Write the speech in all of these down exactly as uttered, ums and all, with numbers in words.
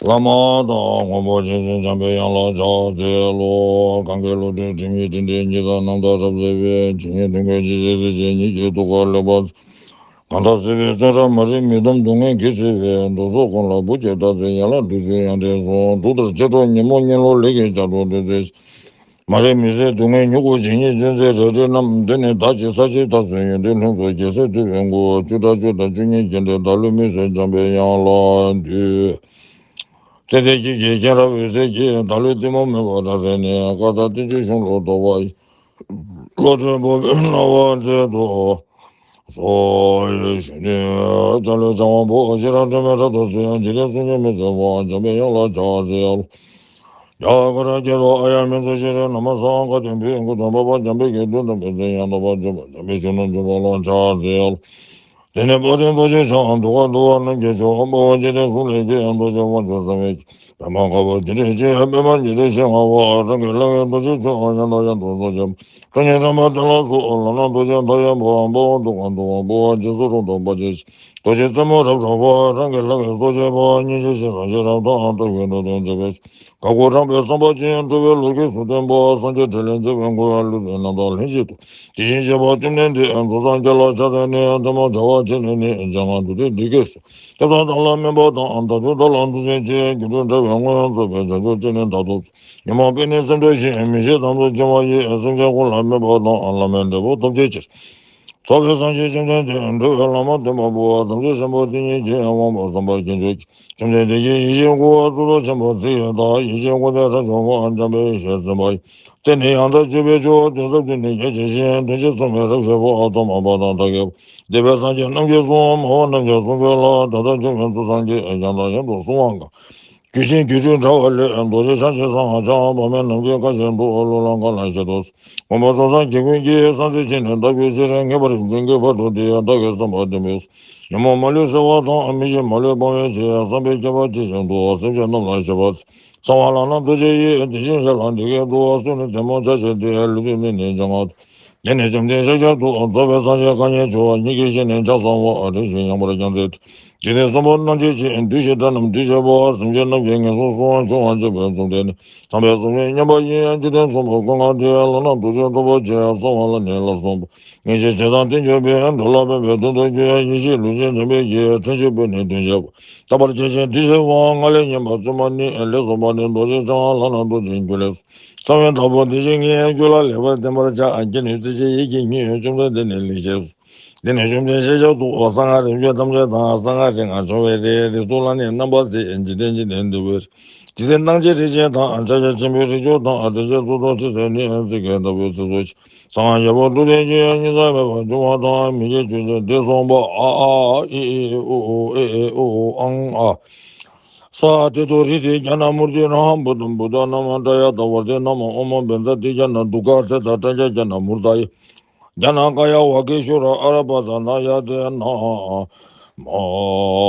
བླ་མ་དང་མགོན་པོ་རྗེ་བཙུན་འཇམ་པའི་དབྱངས་ལ་ཕྱག་འཚལ་ལོ། གང་གི་བློ་གྲོས་དྲི་མེད་སྤྲིན་བྲལ་ཉི་ཟླ་རྣམ་དག་རབ་གསལ་བའི། ཇི་སྙེད་དོན་ཀུན་ཇི་བཞིན་གཟིགས་བྱེད་ཉིད་ཀྱི་ཐུགས་ཀར་ལེགས་པར་གང་དག་སྲིད་པའི་བཙོན་རར་མ་རིག་མི་སྡོམ་སྡུག་བསྔལ་གྱིས་གཙེས་པའི་འགྲོ་ཚོགས་ཀུན་ལ་བུ་སྐྱེས་བདག་འཛིན་ཡན་ལག་དྲུག་ཅུ་ཡོན་ཏན་གསུམ། དྲུག་ལྟར་ལྕེ་སྒྲོག་ཉོན་མོངས་གཉིད་ལོག་ལས་ཀྱི་ལྕགས་སྒྲོག་འགྲོལ་མཛད། མ་རིག་མི་ཟད་སྡུག་བསྔལ་མྱུ་གུ་ཇི་སྙེད་ཅན་མཛད་རལ་གྲི་བསྣམས། མདུན་ནས་བདག་གཅིག་ས་གཅིག་མཐར་སོན་ཡོན་ཏན་ལྷུན་རྫོགས་རྒྱལ་སྲས་འདུས་པའི་སྐུ། བཅུ་ཕྲག་བཅུ་དང་བཅུ་གཉིས་རྒྱན་སྤྲས་བདག་བློའི་མུན་སེལ་འཇམ་པའི་དབྱངས་ལ་འདུད། ཚེ་འདས་ཁྱེད་ཀྱི་མཁྱེན་རབ་འོད་ཟེར་གྱིས། བདག་བློའི་གཏི་མུག་མུན་པ་དག་བསལ་ནས། བཀའ་དང་བསྟན་བཅོས་གཞུང་ལུགས་རྟོགས་པ་ཡི། བློ་གྲོས་སྤོབས་པའི་སྣང་བ་མཛད་དུ་གསོལ། གཞོན་ནུའི་འཚལ་ལོའི་བྱ་བ་པོ། ཤེས་རབ་སྒྲོན་མེ་རབ་ཏུ་གསོལ། འཇིག་རྟེན་སུམ་བརྒྱ་མི་ཟད་པ། འཇམ་པའི་དབྱངས་ལ་ཕྱག་འཚལ་ལོ། ཡ་ག་ར་ཀྱེ་རོ་ཨ་ཡ་མི་ཚོགས་ཤེས་རབ་ན་མ་སང་། བཀའ་དྲིན་པའི་སྐུ་དམ་པ་འཇམ་དཔལ་གྱི་མདུན་དུ་ཕན་ཚུན་ཡང་དག་པར་བརྗོད་པ། འཇམ་དཔལ་གཞོན་ནུ་འཇུག་པ་ལ་ཕྱག་འཚལ་ལོ། དེ་ནས་དཔལ་ལྡན་རྡོ་རྗེ་འཆང་། གདུལ་བ་འདུལ་བ་རྣམས་ཀྱི་མཆོག་དཔའ་བོ་འཇིག་རྟེན་གསུམ་ལས་སྐྱེས། རྡོ་རྗེ་དབང་ཕྱུག་བསམ་ཡས་ཀྱིས། པདྨ་དཀར་པོ་འཇིགས་བྲལ་གྱི། པདྨ་འཇིགས་བྲལ་ཞེས་བསྔགས་པ། རང་གི་ལྷ་བའི་རྡོ་རྗེ་མཆོག་ཡང་དག་ཡང་དུ་གསོལ་ཞིང་། ཁྲོ་གཉེར་ཁྲོས་མ་དེ་ལ་སོགས། ལག་ན་རྡོ་རྗེ་མཐའ་ཡས་པ། དཔའ་བོ་འདུལ་བ་འདུལ་བ་འདུལ་བ་རྗེས་སུ་རུང་དང་དཔའ་ཆེན་ཞིང་། རྡོ་རྗེ་རྩེ་མོ་རབ་བཀྲག་པ། རང་གི་ལྷ་བའི་སྲོག་བཅད་པ། སྙིང་རྗེ་ཞེས་བྱ་ཤེས་རབ་དང་། ལྟ་བའི་འགྲོ་དོན་མཛད་པའི་ཞིང་། འགག་སྒོ་བྲང་པའི་བསམ་པ་ཅན། འགྲོ་བའི་ལུགས་ཀྱི་གཟུགས་སྟོན་པ། སངས་རྒྱས་ཕྲིན་ལས་མཛད་པའི་སྐུ། ལུས་ལྡན་རྣམ་དག་ལྷན་ཅིག་ཏུ། དེ་བཞིན་གཤེགས་པ་བཅོམ་ལྡན་འདས། རྫོགས་སངས་རྒྱས་ལ་ཕྱག་འཚལ་ནས། ཐལ་མོ་སྦྱར་བ་བྱས་ནས་ནི། སྤྱན་སྔར་འདུག་སྟེ་འདི་སྐད་གསོལ། སྐྱབས་དང་བདག་ལ་སྨན་པ་དང་། བདག་མདུན་བདག་ལ་འདུ་འཛིན་བྱེད། སྒྱུ་འཕྲུལ་དྲ་བའི་དངོས་རྫོགས་པའི། བྱང་ཆུབ་སྤྱོད་ནི་བདག་ཏུ་འཚོ། ཉོན་མོངས་པས་ནི་སེམས་འདྲེན་ཞིང་། མི་ཤེས་དང་དུ་འཆིང་བ་ཡིས། སེམས་ཅན་ཀུན་ལ་སྨན་པ་དང་། བླ་མའི་འབྲས་བུ་ཐོབ་བྱའི་ཕྱིར། རྫོགས་པའི་སངས་རྒྱས་བཅོམ་ལྡན་འདས། འགྲོ་བའི་བླ་མ་སྟོན་པ་པོ། དམ་ཆོས་ཆེན་པོ་དེ་ཉིད་ཀྱི། དབང་པོ་བསམ་པ་རྒྱན་མཆོག་གི། བཅོམ་ལྡན་འདས་ཀྱི་ཡེ་ཤེས་སྐུ། གཙུག་ཏོར་ཆེན་པོ་རྩི་ཡི་བདག་ཡེ་ཤེས་སྐུ་སྟེ་དགྲ་བཅོམ་པ། འཇམ་དཔལ་ཡེ་ཤེས་སེམས་དཔའ་ཡི། རྩེ་ནི་ཡང་དག་བྱེད་པའི་མཆོག་དོན་ཟབ་དོན་ནི་རྒྱ་ཆེ་ཞིང་། དོན་ཆེན་གསུངས་པའི་རབ་བཤད་པ། ཐོག་མ་པ་དང་མཐའ་ཡས་པ། འདས་པའི་སངས་རྒྱས་རྣམས་ཀྱིས་གསུངས། མ་འོངས་རྣམས་ཀྱང་གསུང་གྱུར་ལ། ད་ལྟ་བྱུང་བའི་གཙུག་སངས་རྒྱས། ཡང་དང་ཡང་དུ་གསུང་བ་གང་། རྒྱུད་ཆེན་སྒྱུ་འཕྲུལ་དྲ་བ་ལས། རྡོ་རྗེ་འཆང་ཆེན་གསང་སྔགས་འཆང་། འབངས་མི་རྣམས་ཀྱིས་བཀའ་བཞིན་དུ། གླུ་ལེན་གང་ལེན་བཞེས་སུ་གསོལ། མགོན་པོ་ཚོགས་བསགས་དགེ་ཀུན་གྱིས། གསང་ཚིག་ཕྱིས་ནས་བདག་གུས་ཕྱིར། ངེས་པར་འབྱུང་གི་བར་དུ་འདི། བདག་གིས་བསམ་པ་བདེན་པའི་ཚུལ། ཉོན་མོངས་མ་ལུས་སེལ་བ་དང་། མི་ཤེས་མ་ལུས་སྤང་བའི་ཕྱིར། བསམ་པས་བསྐྱེད་པ་ཇི་བཞིན་དུ། སེམས་ཅན་རྣམས་ལ་བཤད་པར་འཚལ། གསང་བ་ལག་ན་རྡོ་རྗེ་ཡིས། དེ་བཞིན་ཞལ་ལ་འདི་སྐད་དུ། གསོལ་ནས་ཐལ་མོ་སྦྱར་བྱས་ཏེ། ལུས་དེ་ནི་ནི་སྤྱན་སྔར་དུ། དེ་ནས་བཅོམ་ལྡན་ཤཱཀྱ་ཐུབ། རྫོགས་པའི་སངས་རྒྱས་གང་ཉིད་མཆོག་ཉིད་ཀྱི་ཞལ་ནས་ཕྱག་འཚལ་བ། རིམ་བཞིན་ཡངས་པར་བརྐྱང་མཛད་དེ། འཇིག་རྟེན་གསུམ་པོ་རྣམ་འབྱེད་ཅིང་། བདུད་བཞི་དགྲ་རྣམས་འདུལ་བྱེད་པ། སེམས་ཅན་རྣམས་ཀྱི་ངན་སོང་གསུམ། འབྱུང་བ་བཅུ་པའི་འཛུམ་བསྟན་ནས། དམ་པའི་གསུང་ནི་སྙན་པ་ཡིས། འཇིག་རྟེན་གསུམ་པོ་ཀུན་དགའ་སྟེ། ལག་ན་རྡོ་རྗེ་ཐོབ་པར་བྱེད། གསང་བ་ལ་ནི་སླར་གསུངས་པ། ངེས་ཤེས་བྱེད་དང་དེ་འགྱུར་བའི། འགྲོ་ལ་ཕན་པའི་དོན་དུ་བསྐྱེད། ཡེ་ཤེས་ལུས་ཅན་འཇམ་དཔལ་གྱིས། མཚན་གཞི་པོས་ནི་དོན་བྱེད་པ། དག་པར་བྱས་ཤིང་དེ་བྱེད་པ། ང་ལས་སྙན་པ་བཙུན་མ་ནི། ལས་གསུམ་པ་ནི་རྡོ་རྗེ་འཆང་། ལག་ན་རྡོ་རྗེའི་རྒྱུད་ལས་སུ། གསང་བའི་བདག་པོ་དེ་བཞིན་ཉིད། རྒྱུད་ལ་ལེགས་པར་བསྟེན་པར་བྱ། རྒྱུད་ནི་རྩེ་གཅིག་ཡིད་ཀྱིས་ཉོན། བཅོམ་ལྡན་འདས་ནི་ལེགས་བཤད་སོ། འདི་ནི་བཅོམ་ལྡན་ཤཱཀྱ་ཐུབ། གསང་སྔགས་རིམ་བརྒྱུད་ཐམས་ཅད་དང་། གསང་སྔགས་རིག་སྔགས་སྦྱོང་བའི་རིགས། རིགས་གསུམ་ལ་ནི་རྣམ་པར་གཟིགས། འཇིག་རྟེན་འཇིག་རྟེན་འདུལ་བའི་རིགས། འཇིག་རྟེན་སྣང་བྱེད་རིགས་ཅན་དང་། ཕྱག་རྒྱ་ཆེན་པོའི་རིགས་བཅུ་དང་། དྲི་མཆེད་གཙུག་ཏོར་ཆེ་ཚད་ནི། ཚིག་གི་བདག་པོའི་ཚིགས་སུ་བཅད། གསང་སྔགས་རྒྱལ་པོ་དྲུག་ལྡན་གྱི། གཉིས་སུ་མེད་པར་འབྱུང་བ་དང་། མི་བསྐྱོད་ཆོས་ཅན། འདི་གསུངས་པ། ཨ་ཨཱ་ཨི་ཨི་ཨུ་ཨུ་ཨེ་ཨེ་ཨོ་ཨོ་ཨང་ཨ། ས་ཏེ་ཏོ་རི་ཏེ་ཛྙཱ་ན་མུར་ཏེ་ར་ཧཾ་བུདྡྷཾ་བུདྡྷཱ་ནཱ་མ་ཏྲཱ་ཡ་དཱ་ཝརྟེ་ན་མ། ཨོཾ་བཛྲ་ཏེ་ཛྙཱ་ན་དུཥྚ་ཙྪེ་ཏ་ཏྲཱ་ཛྙཱ་ན་མུརྟ་ཡེ། ཛྙཱ་ན་ཀཱ་ཡ་ཝཱ་ཀེ་ཤྭ་ར་ཨ་ར་པ་ཙ་ན་ཡ་ཏེ་ན་མ།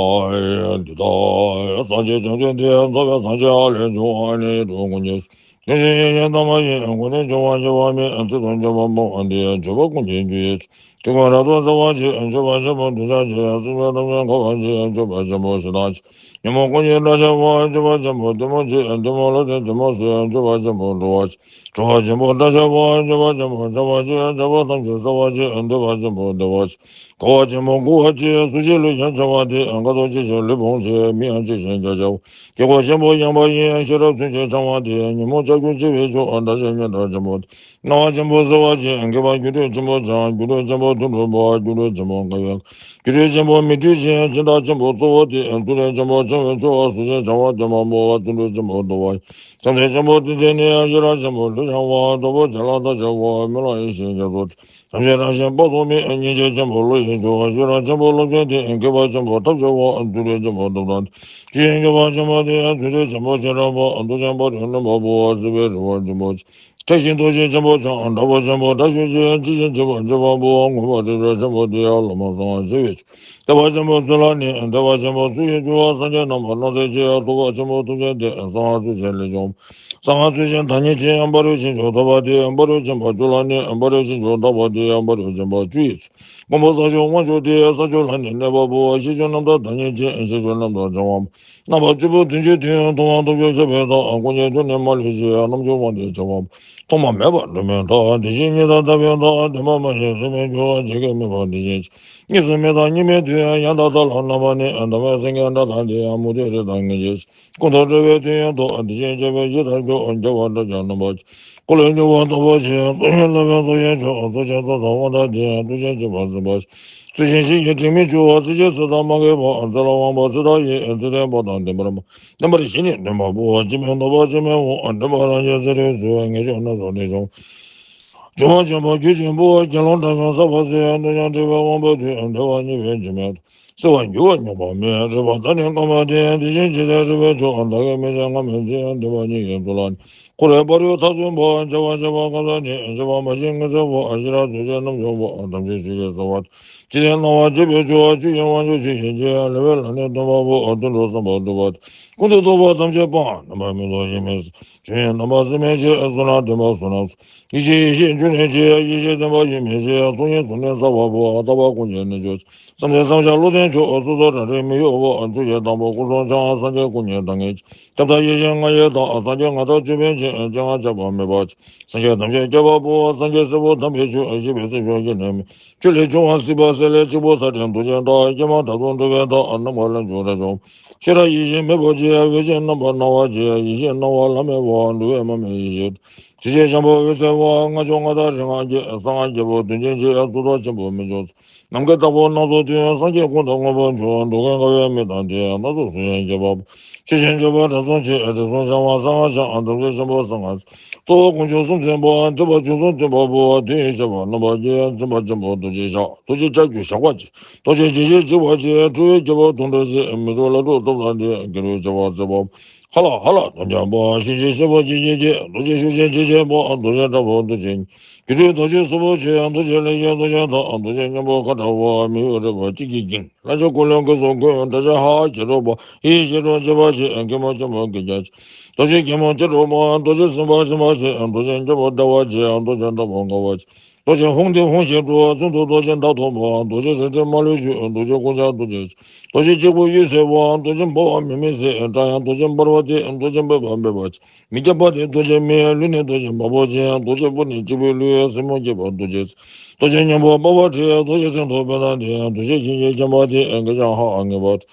འདི་ལྟར་སངས་རྒྱས་བཅོམ་ལྡན་འདས། རྫོགས་པའི་སངས་རྒྱས་ཨ་ལས་བྱུང་། ཨ་ནི་དྲུག་ཀུན་གྱི། དེ་བཞིན་གཤེགས་པའི་བླ་མ་ཡི། སྐུ་ནི་འཆི་བ་ཞི་བ་མེད། ཚིག་དང་བཅས་པ་སྨྲ་བ་འདི། བརྗོད་པ་ཀུན་གྱི་རྒྱུ་ཡི་ཕྱིར། དེ་ཀུན་རབ་ཏུ་གསལ་བར་བྱེད། མཆོད་པ་ཆེན་པོ་གདུལ་བྱ་ཆེ། སེམས་ཅན་ཐམས་ཅད་འཁོར་བར་བྱེད། མཆོད་པ་ཆེན་པོ་ཞེ་སྡང་ཆེ། ཉོན་མོངས་ཀུན་གྱི་དགྲ་ཆེ་བ། མཆོད་པ་ཆེན་པོ་གཏི་མུག་ཆེ། གཏི་མུག་ལ་བརྟེན་གཏི་མུག་སེལ། མཆོད་པ་ཆེན་པོ་སྒྲོལ་བ་ཆེ། སྒྲོལ་བ་ཆེན་པོ་དགྲ་ཆེ་བ། མཆོད་པ་ཆེན་པོ་བྱམས་པ་ཆེ། བྱམས་པ་ཐམས་ཅད་སེལ་བ་ཆེ། བདེ་བ་ཆེན་པོ་བདེ་བ་ཆེ། དགའ་བ་ཆེན་པོ་མགུ་བ་ཆེ། གཟུགས་ཆེ་ལུས་ཀྱང་ཆེ་བ་སྟེ། དགའ་སྟོབས་ཆེ་ཞིང་ལུས་ཕུང་ཆེ། མིང་ཡང་ཆེ་ཞིང་རྒྱ་ཆེ་བ། སྐྱེ་སྒོ་ཆེན་པོ་ཡངས་པ་ཡིན། ཤེས་རབ་ཚུལ་ཁྲིམས་འཆང་བ་སྟེ། ཉོན་མོངས་ལྕགས་ཀྱུ་ཆེ་བའི་མཆོག་དགྲ་ཆེ་ཉོན་དགྲ་ཆེན་པོ་སྟེ། སྣང་བ་ཆེན་པོ་གསལ་བ་ཆེ། མཁས་པ་སྒྱུ་འཕྲུལ་ཆེན་པོ་འཆང་། སྒྱུ་འཕྲུལ་ཆེན་པོ་དོན་གྲུབ་པ། སྒྱུ་འཕྲུལ་ཆེན་པོ་མཁའ་ཡི། སྒྱུ་འཕྲུལ་ཆེན་པོ་མི་འཁྲུགས་ཤིང་། སྦྱིན་བདག་ཆེན་པོ་གཙོ་བོ་སྟེ། ཚུལ་ཁྲིམས་ཆེན་པོ་འཆང་བའི་མཆོག་གཟུགས་ཅན་འཆང་བ་སྟེ། མ་མོ་བ་བརྩོན་འགྲུས་ཆེན་པོ་ལྡོག་པ་ཡིན། བྱམས་བརྩེ་ཆེན་པོ་ཏིང་འཛིན་ནི། ཤེས་རབ་ཆེན་པོ་ལུས་འཆང་བ། སྟོབས་པོ་ཆེ་ལ་བདག་ཆེ་བ། སྨོན་ལམ་ཡེ་ཤེས་རྒྱ་མཚོ་སྟེ། ཐམས་ཅད་རང་བཞིན་དཔག་ཏུ་མེད། སྙིང་རྗེ་ཆེན་པོ་བློ་ཡི་མཆོག་ཤེས་རབ་ཆེན་པོ་བློ་ཆེན་ཏེ། མཁས་པ་ཆེན་པོ་ཐབས་ཆེ་བ། ཚུལ་ཁྲིམས་ཆེན་པོ་སྟོབས་དང་ལྡན། ཇི་བཞིན་སྐྱོབ་པ་ཆེན་པོ་སྟེ། ཚུལ་ཁྲིམས་ཆེན་པོ་སྤྱན་རས་པ། མཐུ་ཆེན་པོ་ཁྲིམས་སྟོན་པ་པོ། སྲིད་པའི་རི་བོ་འཇིགས་པ་ཆེ། ཕྲད་ཅིང་དོར་ཞིང་ཆེན་པོ་འཆང་། དྲག་པོ་ཆེན་པོ་དྲག་ཤུལ་ཆེ། ཇི་བཞིན་འཇིགས་པ་འཇིགས་པ་པོ། མངོན་པར་རིག་པ་ཆེན་པོ་སྟེ། བླ་མ་གསང་བ་ཆེ་བའི་མཆོག་བདེ་བ་ཆེན་པོ་ཚུལ་ལ་གནས། བདེ་བ་ཆེན་པོ་ཚུལ་བཞིན་སྤྱོད་པ། སངས་རྒྱས་རྣམ་པར་སྣང་མཛད་ཆེ། ཐུབ་པ་ཆེན་པོ་ཐུགས་རྗེ་ལྡན། གསང་བ་ཚུལ་བཞིན་ལས་བྱུང་བ། གསང་སྔགས་ཚུལ་ཆེན་བདག་ཉིད་ཆེ། བར་དུ་ཕྱིན་མཆོག་ཐོབ་པ་སྟེ། བར་དུ་ཕྱིན་པ་བཅུ་ལ་ནི། བར་དུ་ཕྱིན་མཆོག་ཐོབ་པ་སྟེ། བར་དུ་ཕྱིན་པ་བཅུ་ཡི་ཚུལ། མགོན་པོ་ས་མཆོག་དབང་ཕྱུག་སྟེ། ས་མཆོག་ལ་ནི་གནས་པ་པོ། ཤེས་བྱའི་རྣམ་ཐར་བདག་ཉིད་ཆེ། ཤེས་བྱའི་རྣམ་ཐར་བྱེ་བ་རྣམ་པ་བཅུ་པོ་བདུན་ཅུ་དོན་ཡོད་མཐོང་བ་སྟོབས་བཅུ་ཁྱབ་པའི་མཐའ། ཀུན་མཁྱེན་ཐུགས་ནི་མ་ལུས་ཤེས། རྣམ་བཅུ་དབང་སྟེ་བྱེ་བ་ཐོག་མ་མེད་པ་འགྲོ་མེད་མཐའ། དེ་བཞིན་ཉི་ཟླ་ལྟ་བུའི་མཐའ། དེ་མ་མ་ཞེས་སེམས་མེད་འགྱུར་བ་ཇི་སྐད་དམིགས་པ་དེ་བཞིན་གཉིས་སུ་མེད་དང་གཉིས་མེད་དུ། ཡང་དག་མཐའ་ལ་རྣམ་པ་ནི། འདབ་མའི་སེང་གེ་འདྲ་དང་ལྡན། མུ་སྟེགས་རི་དྭགས་ངེས་ཤེས། ཀུན་ཏུ་སྤྲོ་བའི་དོན་ཡོད་དོ། དེ་བཞིན་གཤེགས་པའི་གཞི་དང་སྐྱོ། རྒྱལ་བ་སྒྲ་བརྒྱ་རྣམ་པ་ཀུན་ལས་རྒྱལ་བ་སྟོབས་པོ་ཆེ། ཚོགས་ཞིང་རློབ་པའི་ཚོགས་ཀྱི་མཆོག་ཚོགས་ཆེན་ཚོགས་དང་དབང་ཐང་ལྡན། ཐུགས་རྗེ་ཆེན་པོ་སེམས་དཔའ་ཆེ། ཚུལ་ཆེན་ཞི་བའི་དྲི་མེད་སྤྱོད་པ། ཚིག་རྗེ་ཚིག་དང་སྨྲ་མཁས་པ། ཚེ་ལ་དབང་པོ་ཚེ་ཐག་ཡིན། ཚེ་བརྟན་པ་དང་ལྡན་པར་སྨྲ། བསྟན་པར་བཞེད་ནས་སྟོན་པ་པོ། སྤྱི་མེས་ནོར་བ་སྤྱི་མེས་འོང་། འདྲེན་པ་རང་བཞིན་ཚེ་རིང་མཛོད། ངེས་ཤེས་སྣ་ཚོགས་ལས་བྱུང་། འབྱུང་བ་ཆེན་པོ་རྒྱུད་ཆེན་པོ། དགེ་སློང་དགྲ་བཅོམ་ཟབ་པ་སྲས། འདོད་ཆགས་བྲལ་བའི་དབང་པོ་ཐོབ། བདེ་བ་གཉིས་པའི་འཇིགས་མེད། སྲིད་པ་འགྱུར་བ་མྱོང་བ་མེད། རིག་པ་དང་ནི་སྐར་མ་ལྡན། དེ་བཞིན་འཇིག་རྟེན་རིག་པའི་མཆོག་བདག་གི་མིང་ཅན་ང་མིན་ཚེ། འདུས་པ་གཉིས་ཀྱི་གཙུག་ལག་ནས། འཁོར་བའི་བར་དུ་མཐར་སོན་པ། བྱ་བ་བྱེད་པ་གང་ཟག་ནི། བྱེད་པ་མ་བྱས་ངེས་གསལ་བ། ཤེས་རབ་རྫོགས་བྱེད་རྣམ་འཇོམས་པ། དམ་ཆོས་ཆོས་ཀྱི་རྩ་བ། འཇིག་རྟེན་སྣང་བ་བྱེད་པའི་ཆོས། ཆོས་ཀྱི་དབང་ཕྱུག་ཆོས་ཀྱི་རྗེ། ལེགས་པའི་ལམ་ནི་སྟོན་པ་པོ། དོན་གྲུབ་བསམ་པ་འགྲུབ་པ། ཀུན་ཏུ་རྟོག་པ་ཐམས་ཅད་སྤངས། རྣམ་པར་མི་རྟོག་ཡེ་མི་ཆོས་ཉིད་རྣམ་པར་སེམས་མེད་ཅེས། བསོད་ནམས་ལྡན་པ་བསོད་ནམས། ཡེ་ཤེས་ཡེ་ཤེས་འབྱུང་གནས་ཆེ། ཡེ་ཤེས་ལྡན་པ་ཡེ་མི་ཤེས། ཚོགས་གཉིས་ཚོགས་གནས་གསར་བ་པོ། རྟག་པ་ཀུན་གྱི་གནས་མཆོག་བསམ་གཏན་བསམ་བྱ་བློ་ལྡན་མཆོག་སོ་སོར་བྲལ་བྲལ་མི་གཡོ་བ། ཆོས་ཀྱི་དང་པོ་སྐུ་གསུམ་འཆང་བ། སངས་རྒྱས་སྐུ་གཉིས་བདག་ཉིད་ཆེ། ཁྱབ་བདག་ཡེ་ཤེས་ལྔ་ཡི་བདག་སངས་རྒྱས་ང་དང་ཅོད་པན་ཅན། སྤྱན་སྔར་ཆགས་པ་མེད་པ། སངས་རྒྱས་ཐམས་ཅད་ཁྱབ་པ་པོ། སངས་རྒྱས་སྲས་པོ་དམ་པའི་ཆོས། ཞི་བའི་སེམས་མཆོག་སྐྱེ་གནས་མེད། ཆོས་ལས་བྱུང་བ་སྲིད་པ་སྲེད་ལས་གཅིག་པུ་ས་སྟེང་རྡོ་རྗེ་བདག་སྐྱེས་མ་ཐག་ཏུ་འགྲོ་བའི་བདག་རྣམ་པ་ལས་བྱུང་དགྲ་བཅོམ། ཤེས་རབ་ཡེ་ཤེས་མེ་བོ་ཆེ། འོད་ཆེན་རྣམ་པར་སྣང་བ་ཆེ། ཡེ་ཤེས་སྣང་བ་ལྷམ་མེ་བོ། འགྲོ་བའི་མ་མོའི་ཡེ་ཤེས། དྲི་ཞིམ་ཤམ་བུ་འོད་ཟེར་བ། ལྔ་མཆོག་ལྔ་དང་རིགས་ལྔ་སྐྱེས། གསང་སྔགས་རྒྱལ་པོ་བདུན་ཅན་ཆེ། གཙུག་ཏོར་ཆེན་པོ་མི་བསྐྱོད། ནམ་མཁའི་ལྟ་བུ་སྣ་ཚོགས་སྟོན། སངས་རྒྱས་ཀུན་དང་མངོན་པར་མཇལ། འགྲོ་ཀུན་དགའ་བའི་མིག་དང་ལྡན། སྣ་ཚོགས་གསུང་ཡང་རྒྱས་པ། ཆོས་ཆེན་སྤྱོད་པ་དྲང་སྲོང་ཆེ། དྲང་སྲོང་འཆང་བ་གསང་སྔགས་འཆང་། དམ་ཚིག་ཆེན་པོ་གསང་སྔགས། གཙོ་བོ་དཀོན་མཆོག་གསུམ་མཚོན་པ། ཐེག་པ་ཆོས་གསུམ་སྟོན་པ་པོ། དོན་ཡོད་ཤེས་པ་རྣམ་པར་རྒྱལ། འཛིན་པ་ཆེན་པོ་རྡོ་རྗེ་ཞགས། རྡོ་རྗེ་ལྕགས་ཀྱུ་ཞགས་པ་ཆེ། རྡོ་རྗེ་འཇིགས་བྱེད་འཇིགས་པ་ཆེ། འཁྲུལ་བའི་རྒྱལ་པོ་གདོན་བྲལ་ཆེ། མི་འཁྲུགས་ལས་འཁྲུགས་སྟོབས་དང་ལྡན། སྒེར་བའི་བྱ་བ་མཛད་པ། ཧ་ལ་ཧ་ལ་དོན་རྐྱང་པ། ཤེས་བྱའི་ཤེས་པ་སྐྱེ་མཆེད་ཆེ། རྡོ་རྗེ་ཤུགས་ཅན་འཇིགས་བྱེད་པ། རྡོ་རྗེ་དྲག་པོ་རྡོ་རྗེ། སྒྱུ་འཕྲུལ་རྡོ་རྗེ་གཟུགས་པོ་ཆེ། རྡོ་རྗེ་ལས་སྐྱེས་རྡོ་རྗེ་བདག་རྡོ་རྗེ་སྙིང་པོ་ཁ་བྲལ་བ། མི་གཡོ་རིག་པ་གཅིག་གིས་བསྒྱིངས། ལྷ་ཆེན་ཀུན་ལས་གོས་སུ་བགོས། དྲག་ཤེས་ཧ་ཤེས་རབ་པ། ཡེ་ཤེས་ཤེས་རབ་བྱེད་པ་ཆེ། རྒྱལ་མོ་ཆེན་པོ་གི་རྒྱལ་ཆེ། རྡོ་རྗེ་རྒྱལ་མོ་ཆེ་རབ་པ། རྡོ་རྗེ་སེམས་དཔའ་སེམས་དཔའ་ཆེ། རྡོ་རྗེ་རྒྱལ་པོ་བདེ་བ་ཆེ། རྡོ་རྗེ་དྲག་པོ་དགའ་བ་ཆེ། རྡོ་རྗེ་ཧཱུྃ་ཏེ་ཧཱུྃ་ཤེས་འགྲོ་བ། བཙུན་དུ་རྡོ་རྗེ་བདག་ཐོབ་པ། རྡོ་རྗེ་རིན་ཆེན་མ་ལུས་ཆེ། རྡོ་རྗེ་ཀུན་ཁྱབ་རྡོ་རྗེ་ཆེ། རྡོ་རྗེ་གཅིག་པུ་འོད་ཟེར་བ། རྡོ་རྗེ་འབར་བ་མེ་མེ་ཟེར། སྒྲ་དབྱངས་རྡོ་རྗེ་འབར་བ་སྟེ། རྡོ་རྗེ་འབེབས་པ་འབེབས་པ་ཆེ། མི་ཁྱབ་པ་སྟེ་རྡོ་རྗེ་མེ། ལུས་ནི་རྡོ་རྗེ་འབར་པོ་ཆེ། རྡོ་རྗེ་སྤུ་ནི་གཅིག་པུའི་ལུས། སེན་མོ་སྐྱེས་པ་རྡོ་རྗེ། རྡོ་རྗེ་སྙིང་པོ་དཔའ་བ་ཁྲི། རྡོ་རྗེ་ཕྲེང་ཐོགས་པད་དང་ལྡན། རྡོ་རྗེ་གཤིན་རྗེ་ཆེན་པོ་སྟེ། སྐད་ཅིག་ཧ་ཨ་ངེས་པ།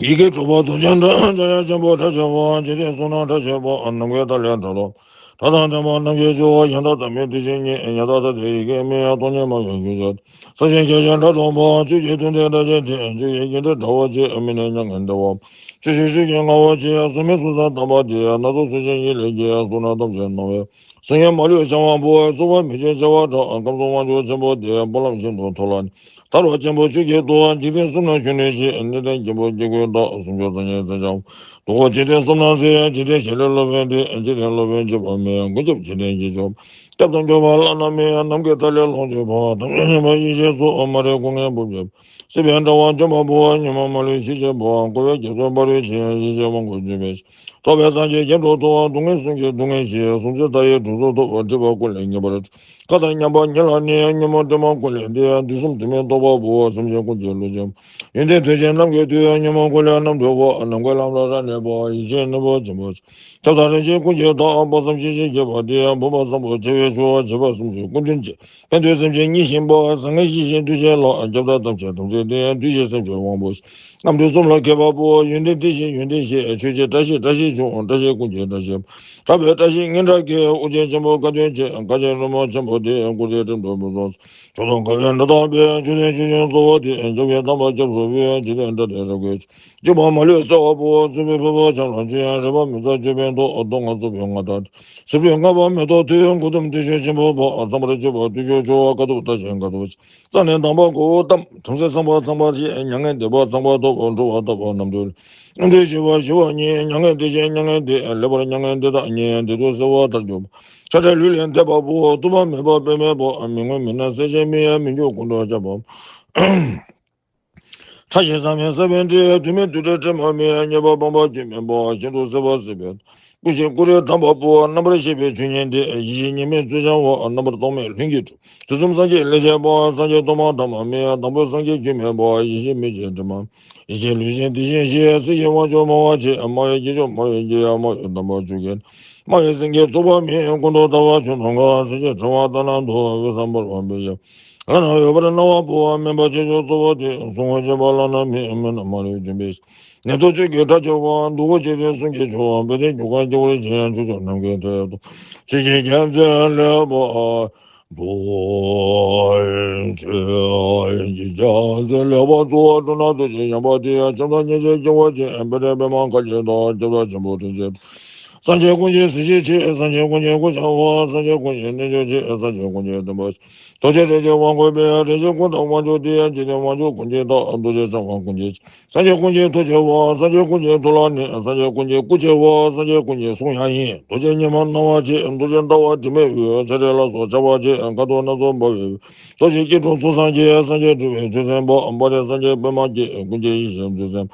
ཡི་གེ་དྲུག་པ་རྡོ་རྗེ་འདྲ། འཇམ་དབྱངས་ཆེན་པོ་ཕྲ་བྱེད་པ། འཇིག་རྟེན་གསུམ་སྣང་ཕྲ་བྱེད་པ། ནམ་མཁའི་མཐའ་ཀླས་སྒྲ་སྒྲོགས། སྒྲ་དང་ལྡན་པ་རྣམ་ཤེས་སྤྱོད་པ། ཡང་དག་ལྟ་མིན་དེ་བཞིན་ཉིད། ཡང་དག་ལྟ་སྟེ་ཡི་གེ་མིན། སྟོང་ཉིད་སྨྲ་བའི་རྒྱུད་སྦྱར། གསང་ཆེན་ཁྱད་ཆོས་སྒྲ་སྒྲོགས་པ། ཆོས་ཀྱི་མཐུན་ལྡན་སྒྲ་ཆེན་ལྡན། ཆོས་ཀྱི་རྒྱན་སྤྲས་དྲ་བ་ཆེ། མིག་ནི་མྱ་ངན་འདས་པ། ཆོས་ཀྱི་ཆོས་ཀྱི་རྔ་བ་ཆེ། གཟུགས་མེད་གཟུགས་བཟང་དམ་པ་སྟེ། སྣ་ཚོགས་གཟུགས་ཅན་ཡིད་ལས་སྐྱེས། གཟུགས་སྣང་ཐམས་ཅད་སྣང་བའི། གཟུགས་བརྙན་མ་ལུས་འཆང་བ་པོ། གཟུགས་པོ་མི་ཕྱེད་བྱེ་བ་ཕྲག་ཁམས་གསུམ་དབང་ཕྱུག་ཆེན་པོ་སྟེ། དཔའ་ལམ་ཤིན་ཏུ་མཐོ་ལ་ནི། ཐར་པ་ཆེན་པོ་ཆོས་ཀྱི་ཐུ་བ། འཇིག་རྟེན་གསུམ་ན་ཆོས་ནི་ཆེ། གནས་བརྟན་རྒྱལ་པོ་སྐྱེ་དགུའི་བདག་སུམ་ཅུ་རྩ་གཉིས་རྩེ་འཆང་བ། རྡོ་སྐུ་འཇིག་རྟེན་གསུམ་སྣང་མཛེས། འཇིག་རྟེན་ཞི་ལུས་སློབ་དཔོན་ཏེ། འཇིག་རྟེན་སློབ་དཔོན་འཇིགས་པ་མེད། མགོན་སྐྱབས་འཇིག་རྟེན་གྱི་མཆོག་སྐྱབས་དང་སྐྱོབ་པ་བླ་ན་མེད། ནམ་མཁའི་མཐའ་ཀླས་ལོངས་སྤྱོད་པ། ཐམས་ཅད་མཁྱེན་པ་ཡེ་ཤེས་གཙུག། མ་རིག་སྐུ་ལྔའི་སྦུབས་འབྱེད་པ། སྲིད་པའི་དྲ་བ་འཇོམས་པ་པོ། ཉོན་མོངས་མ་ལུས་ཞི་བྱེད་པ། འཁོར་བའི་རྒྱ་མཚོ་བར་དུ་ཕྱིན། ཡེ་ཤེས་དབང་བསྐུར་སྤྱོད་པའི། ཐོབ་པའི་སངས་རྒྱས་རྒྱན་དུ་བསྡུ་བ། སྡུག་བསྔལ་གསུམ་གྱི་སྡུག་བསྔལ་ཞི། སྲོག་འཛིན་མཐའ་ཡས་དྲུག་རྩུབ་ཐོབ། སྒྲིབ་པ་ཀུན་ལས་ངེས་པར་འདྲེན། ཁ་དང་མཉམ་པ་ཉིད་ལ་གནས། ཉོན་མོངས་དྲི་མ་ཀུན་ལས་འདས། དུས་གསུམ་དུས་མིན་རྟོགས་པ་པོ། སེམས་ཅན་ཀུན་གྱི་བློ་ཆེན་པོ། ཡོན་ཏན་དོན་ཆེན་རྣམ་ཀུན་ཐོས། ཉོན་མོངས་ཀུན་ལས་རྣམ་གྲོལ་བ། ནམ་མཁའི་ལམ་རབ་རབ་གནས་པ། ཡེ་ཤེས་སྙིང་པོ་ཆེན་པོ། ཁྱབ་བདག་རིན་ཆེན་ཀུན་གྱི་བདག་དཔག་བསམ་ཤེས་བཞིན་སྐྱེས་པ་སྟེ། བུམ་པ་བཟང་པོ་ཆེ་བའི་ཞུ་བ། བྱེད་པ་སུམ་ཅུ་ཀུན་མཐུན་བཅས། ཕན་འདོད་སེམས་ཅན་གཉིས་བཞིན་པ། བཟང་ངན་ཤེས་བཞིན་འདུ་བྱེད་ལ། ཁྱབ་བདག་ཐམས་ཅད་དམ་ཚིག་ལྡན། འདུ་ཤེས་སེམས་ཅན་དབང་པོ་ཤེས། རྣམ་གྲོལ་གསུམ་ལ་མཁས་པ་པོ། ཡོན་ཏན་དེ་བཞིན་ཡོན་ཏན་ཤེས། ཆོས་ཀྱི་བཀྲ་ཤིས་བཀྲ་ཤིས་འབྱུང་། བཀྲ་ཤིས་ཀུན་གྱི་བཀྲ་ཤིས་པ། གྲགས་པའི་བཀྲ་ཤིས་སྙན་གྲགས་ཀྱི། དབུ་ཅན་ཆེན་པོ་བཀའ་དྲིན་ཆེ། བཀའ་ཆེན་རོལ་མོ་ཆེན་པོ་སྟེ། མགུར་དེ་སྒྲིག་འགྲོ་མི་ཚོགས། མཆོག་ཐུན་དགའ་བའི་སྒྲ་དག་པའི། མཆོད་རྟེན་ཆོས་ཆེན་གཙོ་བོ་སྟེ། འཇམ་དཔལ་དམ་པ་སྐྱབས་སུ་འབུལ། འཇིག་རྟེན་དགྲ་སྟེ་རབ་རྒྱལ་ཆེ། འཇིགས་པ་མ་ལུས་སེལ་བ་པོ། བཙུན་པའི་ཕུང་པོ་ཆང་ལ་བཅོས། རེག་པ་མི་རྩ་ཅོད་པན་ཐོགས། སྡུག་བསྔལ་རྩུབ་པའི་མངའ་བདག་སྟེ། སྲིད་པའི་ལྔ་པ་མེ་ཏོག་ཐོད། མགུ་ཏམ་བདེ་མཆོག་ཆེན་པོ་འབར། གཙང་མར་སྤྱོད་པ་བདེ་མཆོག་ཆུ་བ། དཀའ་ཐུབ་རྟ་ཅན་དཀའ་ཐུབ་ཆེ། རྩ་ནས་དམ་པ་གཽ་ཏམ། བྲམ་ཟེ་བསམ་པ་ཚངས་པ་ཆེ། མྱ་ངན་འདས་པ་ཚངས་པ་ཐོབ། འགྲོ་བ་དག་པ་རྣམ་གྲོལ། རྣམ་གྲོལ་ཞི་བ་ཞི་བ་ཉིད། མྱ་ངན་འདས་ཞི་མྱ་ངན་འདས། ལེགས་པར་མྱ་ངན་འདས་དག་ཉིད། བདེ་སྡུག་སེལ་བ་མཐར་གྱུར་པ། ཆགས་བྲལ་ལུས་ལས་འདས་པ་པོ། ཐོག་མ་མེད་པ་དཔེ་མེད་པ། མི་མངོན་མི་སྣང་གསལ་བྱེད་མིན། མི་འགྱུར་ཀུན་འགྲོ་ཁྱབ་པ། ཕྲ་ཞིང་ཟབ་མོའི་ས་བོན་འདྲེས། དུས་མེད་དུས་བྲལ་དྲི་མ་མེད། རྙེད་པ་སྤངས་པ་སྐྱོན་མེད་པ། ཤིན་ཏུ་གསལ་བ་སྲིད་པའི། སྐུ་ཞབས་སྐུ་རིམ་དམ་པ་པོ། རྣམ་པར་ཤེས་པའི་ཆོས་ཉིད་དེ། ཡེ་ཤེས་གཉིས་མེད་བརྩེར་འཆང་བ། རྣམ་པར་རྟོག་མེད་ལྷུན་གྱིས་གྲུབ། དུས་གསུམ་སངས་རྒྱས་ལས་བྱེད་པ། སངས་རྒྱས་ཐོག་མ་ཐ་མ་མེད། དང་པོ་སངས་རྒྱས་རྒྱུད་སྨྲས་པ། ཡེ་ཤེས་མི་ཕྱེད་དྲི་མ། ཡེ་ཤེས་ལུས་ཅན་དེ་བཞིན་གཤེགས། ཚིག་གི་དབང་ཕྱུག་སྨྲ་བ་ཆེ། སྨྲ་བའི་སྐྱེས་མཆོག་སྨྲ་བའི་སྐྱེས་ཡང་སྨྲ་བའི་དམ་པ་ཆོས་ཀྱི། སྨྲ་བའི་སེང་གེ་རྫོགས་པ་མེད། ཀུན་ཏུ་ལྟ་བ་ཆོས་མཐོང་གང་། སེང་ཆེན་ཕྲེང་བ་ལྟར་སྣང་དུ། འོད་བཟང་འབར་བ་འབུལ་ཡ། བླ་ན་མེད་པར་སྣང་བ་པོ། སྨན་པ་ཆོས་མཆོག་རྫོགས་པ་སྟེ། གསུང་ངོ་ཤེས་པ་བླ་ན་མེད། སྨན་རྣམས་མ་ལུས་ལྗོན་པའི་ནད་གདོན་བཅས་ཀྱི་དགྲ་བཅོམ་པ། སྡུག་བསྔལ་ཆེ་འདོད་གསུམ་གྱི་མཆོག་དཔལ་ལྡན་རྒྱུ་སྐར་སྐྱེ་བོའི་ཆེ་ཡང་ཆོས་མཆོག་ནམ་མཁའི་མཐས་གཏུགས། ཆོས་ཀྱི་རྒྱལ་མཚན་ལེགས་པར་རྫོགས། ཆོས་ཀྱི་རྒྱལ་མཚན་ལེགས་པར་རྫོགས། འགྲོ་རྣམས་འདུ་ཤེས་ཡངས་པ་སྟེ། བྱམས་དང་སྙིང་རྗེ་སྐྱེ་བ་ཅན། པད་ཕྲེང་པདྨ་མཁའ་སྤྱོད་དང་། ཁྱབ་བདག་ཆེན་པོ་སྤྲིན་ཆེན། སངས་རྒྱས་ཀུན་གྱི་གཟི་བརྗིད་ཆེ། སངས་རྒྱས་ཀུན་གྱི་སྐུ་འཆང་བ། སངས་རྒྱས་ཀུན་གྱི་རྣལ་འབྱོར་ཆེ། སངས་རྒྱས་ཀུན་གྱི་སྟོན་པ་ཆེ། རྡོ་རྗེ་རིན་ཆེན་དབང་བསྐུར་བས། རིན་ཆེན་སྐུ་དང་དབང་ཕྱུག་སྟེ། འཇིག་རྟེན་དབང་ཕྱུག་ཀུན་གྱི་བདག་རྡོ་རྗེ་འཆང་བ་ཀུན་གྱི། སངས་རྒྱས་ཀུན་གྱི་ཐུགས་ཆེ་བ། སངས་རྒྱས་ཀུན་གྱི་ཐུགས་ལ་གནས། སངས་རྒྱས་ཀུན་གྱི་སྐུ་ཆེ་བ། སངས་རྒྱས་ཀུན་གྱི་གསུང་ཡང་ཡིན། རྡོ་རྗེ་སྙེམས་མ་སྣང་བ་ཆེ། རྡོ་རྗེ་ཟླ་བ་དྲི་མེད་འོད། ཆ་རེ་ལ་སོགས་ཆགས་པ་ཆེ། ཁ་དོག་སྣ་ཚོགས་འབར་བའི་འོད། རྡོ་རྗེ་སྐྱིལ་ཀྲུང་མཚུར་སངས་རྒྱས། སངས་རྒྱས་སྤྲུལ་པའི་ཆོས་སེམས་དཔའ། དཔལ་ལྡན་སངས་རྒྱས་པདྨ་རྒྱལ། ཀུན་མཁྱེན་ཡེ་ཤེས་མཚུར་སེམས།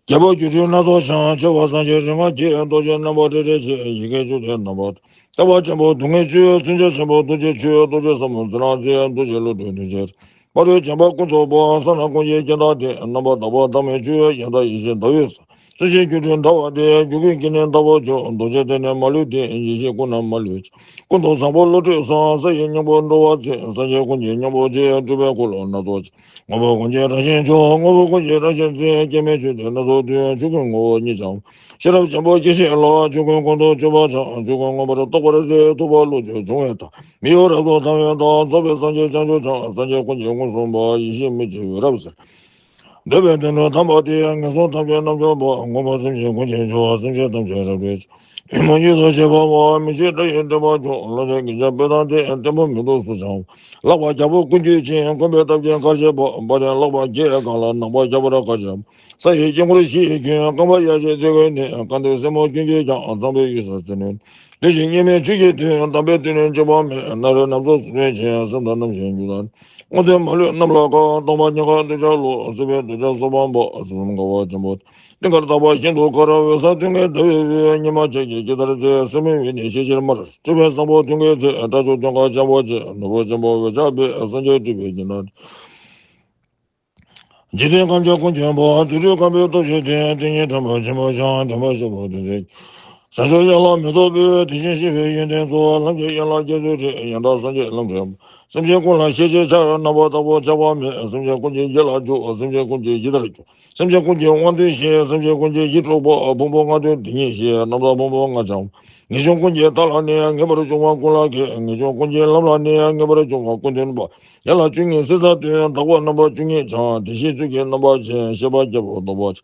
རྒྱལ་པོ་སྒྱུ་འཕྲུལ་སྣ་ཚོགས་འཆང་། ཆེ་བ་སངས་རྒྱས་རིག་སྔགས་ཀྱི། རྡོ་རྗེ་རྣམ་པར་སྤྲུལ་སྤྲུལ་ཆེ། ཡི་གེ་བཅུ་སྟེ་རྣམ་པར། བརྟག་པ་ཆེན་པོ་སྡུག་བསྔལ་བཅུ། མཚོན་བྱ་ཆེན་པོ་རྡོ་རྗེ་ཆོས། རྡོ་རྗེ་ཟབ་མོ་ཚེ་རིང་མཛེས། རྡོ་རྗེ་བློ་གྲོས་རྡོ་རྗེ། སྤ་རོ་བྱམས་པ་ཀུན་རྫོགས་པ། གསང་སྔགས་ཀུན་གྱི་རྒྱན་དང་ལྡན། རྣམ་པར་དག་པ་བདག་མེད་བཅུ། ཡང་དག་ཡེ་ཤེས་ཟླ་འོད་ཟེར། མཚོན་བྱེད་སྒྱུ་འཕྲུལ་ཟླ་བ་སྟེ། རྒྱུད་ཀུན་གྱི་ནི་ཟླ་བ་མཆོག་རྡོ་རྗེ་གདན་ནི་མ་ལུས་ལྡན། ཡེ་ཤེས་སྐུ་རྣམས་མ་ལུས་ཆེ། ཀུན་ཏུ་བཟང་པོ་བློ་གྲོས་བཟང་། ས་ཡི་སྙིང་པོ་འགྲོ་བ་ཆེ། སངས་རྒྱས་ཀུན་གྱི་སྙིང་པོ་ཆེ། སྤྲུལ་པའི་འཁོར་ལོ་སྣ་ཚོགས་ཆེ། དངོས་པོ་ཀུན་གྱི་རང་བཞིན་མཆོག་དངོས་པོ་ཀུན་གྱི་རང་བཞིན་མཛེས། སྐྱེ་མེད་ཆོས་སྡེ་སྣ་ཚོགས་འདུས། ཆོས་ཀུན་ངོ་བོ་ཉིད་འཆང་། ཤེས་རབ་ཆེན་པོ་སྐྱེ་མཆེད་ལ། ཆོས་ཀུན་ཀུན་ཏུ་སྤྱོད་པ་འཆང་། ཆོས་ཀུན་མངོན་པར་རྟོགས་པར་མཛད། ཐུབ་པ་བློ་མཆོག་འབྱུང་བའི་མཐའ། མི་གཡོ་རབ་ཏུ་དང་བའི་བདག་རྫོགས་པའི་སངས་རྒྱས་བྱང་ཆུབ་འཆང་། སངས་རྒྱས་ཀུན་གྱི་མངོན་སུམ་པ། ཡེ་ཤེས་མི་ཕྱེད་འོད་རབ་གསལ། འདོད་པའི་དོན་འགྲུབ་དམ་པ་སྟེ། ངན་སོང་ཐམས་ཅད་རྣམ་འཇོམས་པ། མངོན་པ་སེམས་ཅན་ཀུན་གྱི་མཆོག་སེམས་ཅན་ཐམས་ཅད་རབ་སྤྲུལ་ཆེ། ཉོན་མོངས་ཡིད་དུ་བྱེད་པ་མེད། མི་ཤེས་དགྲ་ཡི་འདྲེན་པ་མཆོག་བློ་ལྡན་གྱི་ཕྱག་དཔེ་དང་ལྡན། བརྟན་པོ་མི་སྡུག་གཟུགས་འཆང་བ། ལག་པ་རྒྱལ་པོ་ཀུན་གྱི་ཆེན། བཀོད་པའི་ཐབས་ཀྱིས་གར་བྱེད་པ། དཔལ་ལྡན་ལག་པ་བརྒྱད་གང་ལ། ནག་པོ་ཁྱད་པར་གར་བྱེད་པ། ས་ཡི་དཀྱིལ་འཁོར་བཞི་ཡི་ཁྱོན། རྐང་པ་ཡ་བྱེད་ཐོད་ཀྱི་གནས། རྐང་མཐིལ་སེན་མོ་ཀུན་གྱིས་ཀྱང་། གཙང་པོའི་གཡུལ་ས་ཙི་ནུ། བདེ་ཞིང་སྙེ་མའི་ཆུ་ཡི་དོན། དམ་པའི་དོན་ནི་བརྗོད་པ་མེད། སྣ་རལ་རྣམ་རྫོགས་སུ་སྟོན་ཆེ། སེམས་དང་རྣམ་ཤེས་རྒྱུད་དང་། སྔོ་འདོད་མ་ལུས་རྣམས་ལ་དགའ། སྟོང་པ་ཉིད་དགའ་འདོད་ཆགས་ལོག་སྲིད་པའི་འདོད་ཆགས་སོགས་སྤངས་པ། སྲིད་གསུམ་དགའ་བ་ཆེན་པོ། གཏན་གར་དག་པ་ཤིན་ཏུ་དཀར། འོད་གསལ་དུས་ངན་ཟླ་བའི་འོད། ཉི་མ་ཕྱེད་ཀྱིས་ཇི་ལྟར་མཛེས། སེར་མོའི་འོད་ནི་ཤས་ཆེར་དམར། སྤྲུལ་པའི་བཟང་པོ་དུས་ངན་མཛེས། སྐྲ་མཆོག་སྟོན་ཁ་འཆང་བ་ཆེ། ནོར་བུ་ཆེན་པོ་འོད་ཆགས་པས། སངས་རྒྱས་སྤྲུལ་པའི་སྙན་དང་། འཇིག་རྟེན་ཁམས་ཀྱི་ཀུན་མཁྱེན་པ། རྫུ་འཕྲུལ་ཁམས་པའི་སྟོབས་བཞི་ལྡན། དེ་ཉིད་དྲན་པ་ཆེན་པོ་འཆང་། དྲན་པ་བཞི་པོ་དེ་ཚེ། བྱང་ཕྱོགས་ཡན་ལག་མེ་ཏོག་སྤོས། དེ་བཞིན་གཤེགས་པའི་ཡོན་ཏན་གཙོ། ལམ་གྱི་ཡན་ལག་བརྒྱད་ཚུལ་ཁྲིད། ཡང་དག་སངས་རྒྱས་ལམ་ཁྲིད། སེམས་ཅན་ཀུན་ལ་ཤེས་བྱའི་ཆར། རྣམ་པར་དག་པ་ཆགས་པ་མེད། སེམས་ཅན་ཀུན་གྱི་ཡིད་ལ་འཇུག་སེམས་ཅན་ཀུན་གྱི་ཡི་དྭགས་སྐྱོབ། སེམས་ཅན་ཀུན་གྱི་དབང་དོན་ཤེས། སེམས་ཅན་ཀུན་གྱི་ཡིད་འཕྲོག་པ། ཕུང་པོ་ལྔ་དོན་དེ་ཉིད་ཤེས། རྣམ་དག་ཕུང་པོ་ལྔ་འཆང་། ངེས་འབྱུང་ཀུན་གྱི་མཐའ་ལ་གནས། ངེས་པར་འབྱུང་བ་ཀུན་ལ་མཁས། ངེས་འབྱུང་ཀུན་གྱི་ལམ་ལ་གནས། ངེས་པར་འབྱུང་བ་ཀུན་སྟོན་པ། ཡན་ལག་བཅུ་གཉིས་སྲིད་རྩ་སྟོན། དག་པ་རྣམ་པ་བཅུ་གཉིས་འཆང་། དེ་བཞིན་ཚུལ་གྱིས་རྣམ་པ་ཅན། ཤེས་པ་རྒྱལ་པོ་ལྡོག་པ་ཆེ།